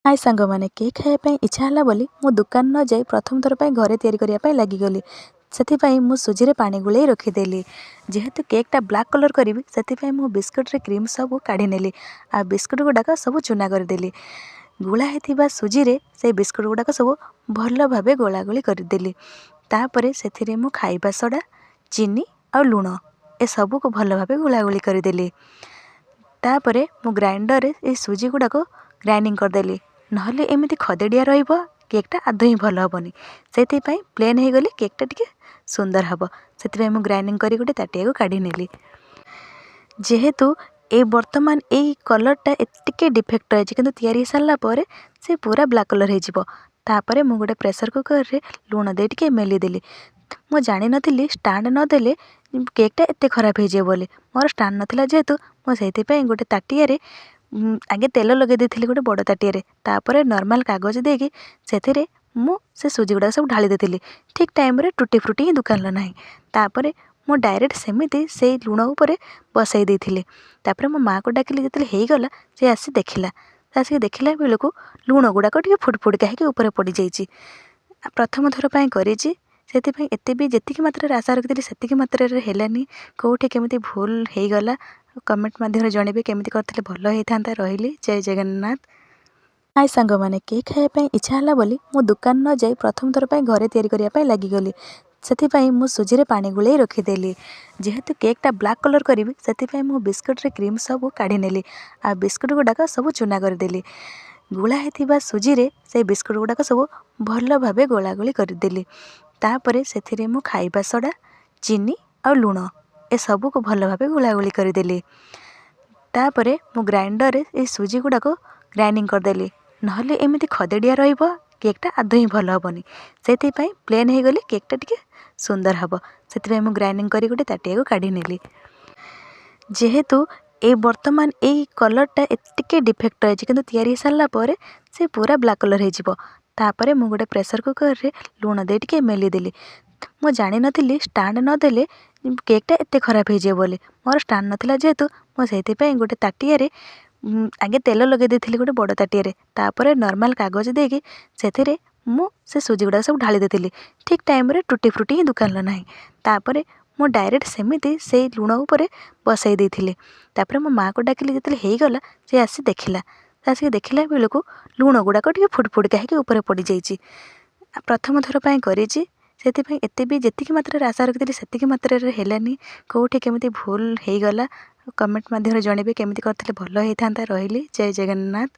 ହାଏ ସାଙ୍ଗମାନେ, କେକ୍ ଖାଇବା ପାଇଁ ଇଚ୍ଛା ହେଲା ବୋଲି ମୁଁ ଦୋକାନ ନ ଯାଇ ପ୍ରଥମ ଥର ପାଇଁ ଘରେ ତିଆରି କରିବା ପାଇଁ ଲାଗିଗଲି। ସେଥିପାଇଁ ମୁଁ ସୁଜିରେ ପାଣି ଗୋଳେଇ ରଖିଦେଲି। ଯେହେତୁ କେକ୍ଟା ବ୍ଲାକ୍ କଲର୍ କରିବି, ସେଥିପାଇଁ ମୁଁ ବିସ୍କୁଟ୍ରେ କ୍ରିମ୍ ସବୁ କାଢ଼ି ନେଲି ଆଉ ବିସ୍କୁଟ୍ ଗୁଡ଼ାକ ସବୁ ଚୁନା କରିଦେଲି। ଗୋଳା ହେଇଥିବା ସୁଜିରେ ସେଇ ବିସ୍କୁଟ୍ ଗୁଡ଼ାକ ସବୁ ଭଲ ଭାବେ ଗୋଳାଗୋଳି କରିଦେଲି। ତାପରେ ସେଥିରେ ମୁଁ ଖାଇବା ସୋଡ଼ା, ଚିନି ଆଉ ଲୁଣ ଏସବୁକୁ ଭଲ ଭାବେ ଗୋଳାଗୋଳି କରିଦେଲି। ତାପରେ ମୁଁ ଗ୍ରାଇଣ୍ଡରରେ ଏଇ ସୁଜି ଗୁଡ଼ାକ ଗ୍ରାଇଣ୍ଡିଙ୍ଗ କରିଦେଲି। ନହେଲେ ଏମିତି ଖଦଡ଼ିଆ ରହିବ, କେକ୍ଟା ଆଦୌ ହିଁ ଭଲ ହେବନି। ସେଥିପାଇଁ ପ୍ଲେନ୍ ହେଇଗଲେ କେକ୍ଟା ଟିକେ ସୁନ୍ଦର ହେବ। ସେଥିପାଇଁ ମୁଁ ଗ୍ରାଇଣ୍ଡିଙ୍ଗ କରି ଗୋଟେ ତାଟିଆକୁ କାଢ଼ି ନେଲି। ଯେହେତୁ ଏଇ ବର୍ତ୍ତମାନ ଏଇ କଲର୍ଟା ଟିକେ ଡିଫେକ୍ଟ ରହିଛି, କିନ୍ତୁ ତିଆରି ହେଇସାରିଲା ପରେ ସେ ପୁରା ବ୍ଲାକ୍ କଲର୍ ହେଇଯିବ। ତାପରେ ମୁଁ ଗୋଟେ ପ୍ରେସର୍ କୁକର୍ରେ ଲୁଣ ଦେଇ ଟିକେ ମେଲିଦେଲି। ମୁଁ ଜାଣିନଥିଲି ଷ୍ଟାଣ୍ଡ ନଦେଲେ କେକ୍ଟା ଏତେ ଖରାପ ହେଇଯିବ ବୋଲି। ମୋର ଷ୍ଟାଣ୍ଡ ନଥିଲା ଯେହେତୁ, ମୁଁ ସେଇଥିପାଇଁ ଗୋଟେ ତାଟିଆରେ ଆଗେ ତେଲ ଲଗାଇ ଦେଇଥିଲି, ଗୋଟେ ବଡ଼ ତାଟିଆରେ। ତାପରେ ନର୍ମାଲ୍ କାଗଜ ଦେଇକି ସେଥିରେ ମୁଁ ସେ ସୁଜି ଗୁଡ଼ାକ ସବୁ ଢାଳି ଦେଇଥିଲି। ଠିକ୍ ଟାଇମ୍ରେ ଟୁଟି ଫ୍ରୁଟି ହିଁ ଦୋକାନରେ ନାହିଁ। ତାପରେ ମୁଁ ଡାଇରେକ୍ଟ ସେମିତି ସେଇ ଲୁଣ ଉପରେ ବସାଇ ଦେଇଥିଲି। ତାପରେ ମୋ ମାଆକୁ ଡାକିଲି। ଯେତେବେଳେ ହେଇଗଲା, ସେ ଆସି ଦେଖିଲା। ସେ ଆସିକି ଦେଖିଲା ବେଳକୁ ଲୁଣ ଗୁଡ଼ାକ ଟିକେ ଫୁଟ ଫୁଟକା ହେଇକି ଉପରେ ପଡ଼ିଯାଇଛି। ପ୍ରଥମ ଥର ପାଇଁ କରିଛି, ସେଥିପାଇଁ ଏତେ ବି ଯେତିକି ମାତ୍ରାରେ ଆଶା ରଖିଥିଲି ସେତିକି ମାତ୍ରାରେ ହେଲାନି। କେଉଁଠି କେମିତି ଭୁଲ ହେଇଗଲା, କମେଣ୍ଟ ମାଧ୍ୟମରେ ଜଣେଇବେ କେମିତି କରିଥିଲେ ଭଲ ହେଇଥାନ୍ତା। ରହିଲି, ଜୟ ଜଗନ୍ନାଥ। ହାଏ ସାଙ୍ଗମାନେ, କେକ୍ ଖାଇବା ପାଇଁ ଇଚ୍ଛା ହେଲା ବୋଲି ମୁଁ ଦୋକାନ ନ ଯାଇ ପ୍ରଥମ ଥର ପାଇଁ ଘରେ ତିଆରି କରିବା ପାଇଁ ଲାଗିଗଲି। ସେଥିପାଇଁ ମୁଁ ସୁଜିରେ ପାଣି ଗୋଳେଇ ରଖିଦେଲି। ଯେହେତୁ କେକ୍ଟା ବ୍ଲାକ୍ କଲର୍ କରିବି, ସେଥିପାଇଁ ମୁଁ ବିସ୍କୁଟ୍ରେ କ୍ରିମ୍ ସବୁ କାଢ଼ି ନେଲି ଆଉ ବିସ୍କୁଟ୍ ଗୁଡ଼ାକ ସବୁ ଚୁନା କରିଦେଲି। ଗୋଳା ହେଇଥିବା ସୁଜିରେ ସେଇ ବିସ୍କୁଟ୍ ଗୁଡ଼ାକ ସବୁ ଭଲ ଭାବେ ଗୋଳାଗୋଳି କରିଦେଲି। ତାପରେ ସେଥିରେ ମୁଁ ଖାଇବା ସୋଡ଼ା, ଚିନି ଆଉ ଲୁଣ ଏସବୁକୁ ଭଲ ଭାବେ ଗୋଳାଗୋଳି କରିଦେଲି। ତାପରେ ମୁଁ ଗ୍ରାଇଣ୍ଡରରେ ଏଇ ସୁଜି ଗୁଡ଼ାକ ଗ୍ରାଇଣ୍ଡିଙ୍ଗ କରିଦେଲି। ନହେଲେ ଏମିତି ଖଦଡ଼ିଆ ରହିବ, କେକ୍ଟା ଆଦୌ ହିଁ ଭଲ ହେବନି। ସେଥିପାଇଁ ପ୍ଲେନ୍ ହେଇଗଲେ କେକ୍ଟା ଟିକେ ସୁନ୍ଦର ହେବ। ସେଥିପାଇଁ ମୁଁ ଗ୍ରାଇଣ୍ଡିଙ୍ଗ କରି ଗୋଟେ ତାଟିଆକୁ କାଢ଼ି ନେଲି। ଯେହେତୁ ଏଇ ବର୍ତ୍ତମାନ ଏଇ କଲର୍ଟା ଟିକେ ଡିଫେକ୍ଟ ରହିଛି, କିନ୍ତୁ ତିଆରି ହେଇସାରିଲା ପରେ ସେ ପୁରା ବ୍ଲାକ୍ କଲର୍ ହେଇଯିବ। ତାପରେ ମୁଁ ଗୋଟେ ପ୍ରେସର୍ କୁକର୍ରେ ଲୁଣ ଦେଇ ଟିକେ ମେଲିଦେଲି। ମୁଁ ଜାଣିନଥିଲି ଷ୍ଟାଣ୍ଡ ନଦେଲେ କେକ୍ଟା ଏତେ ଖରାପ ହେଇଯିବ ବୋଲି। ମୋର ଷ୍ଟାଣ୍ଡ ନଥିଲା ଯେହେତୁ, ମୁଁ ସେଇଥିପାଇଁ ଗୋଟେ ତାଟିଆରେ ଆଗେ ତେଲ ଲଗାଇ ଦେଇଥିଲି, ଗୋଟେ ବଡ଼ ତାଟିଆରେ। ତାପରେ ନର୍ମାଲ୍ କାଗଜ ଦେଇକି ସେଥିରେ ମୁଁ ସେ ସୁଜି ଗୁଡ଼ାକ ସବୁ ଢାଳି ଦେଇଥିଲି। ଠିକ୍ ଟାଇମ୍ରେ ଟୁଟି ଫ୍ରୁଟି ହିଁ ଦୋକାନରେ ନାହିଁ। ତାପରେ ମୁଁ ଡାଇରେକ୍ଟ ସେମିତି ସେଇ ଲୁଣ ଉପରେ ବସାଇ ଦେଇଥିଲି। ତାପରେ ମୋ ମାଆକୁ ଡାକିଲି। ଯେତେବେଳେ ହେଇଗଲା, ସେ ଆସି ଦେଖିଲା। ସେ ଆସିକି ଦେଖିଲା ବେଳକୁ ଲୁଣ ଗୁଡ଼ାକ ଟିକେ ଫୁଟ ଫୁଟକା ହେଇକି ଉପରେ ପଡ଼ିଯାଇଛି। ପ୍ରଥମ ଥର ପାଇଁ କରିଛି, ସେଥିପାଇଁ ଏତେ ବି ଯେତିକି ମାତ୍ରାରେ ଆଶା ରଖିଥିଲି ସେତିକି ମାତ୍ରାରେ ହେଲାନି। କେଉଁଠି କେମିତି ଭୁଲ ହେଇଗଲା, କମେଣ୍ଟ ମାଧ୍ୟମରେ ଜଣେଇବେ କେମିତି କରିଥିଲେ ଭଲ ହେଇଥାନ୍ତା। ରହିଲି, ଜୟ ଜଗନ୍ନାଥ।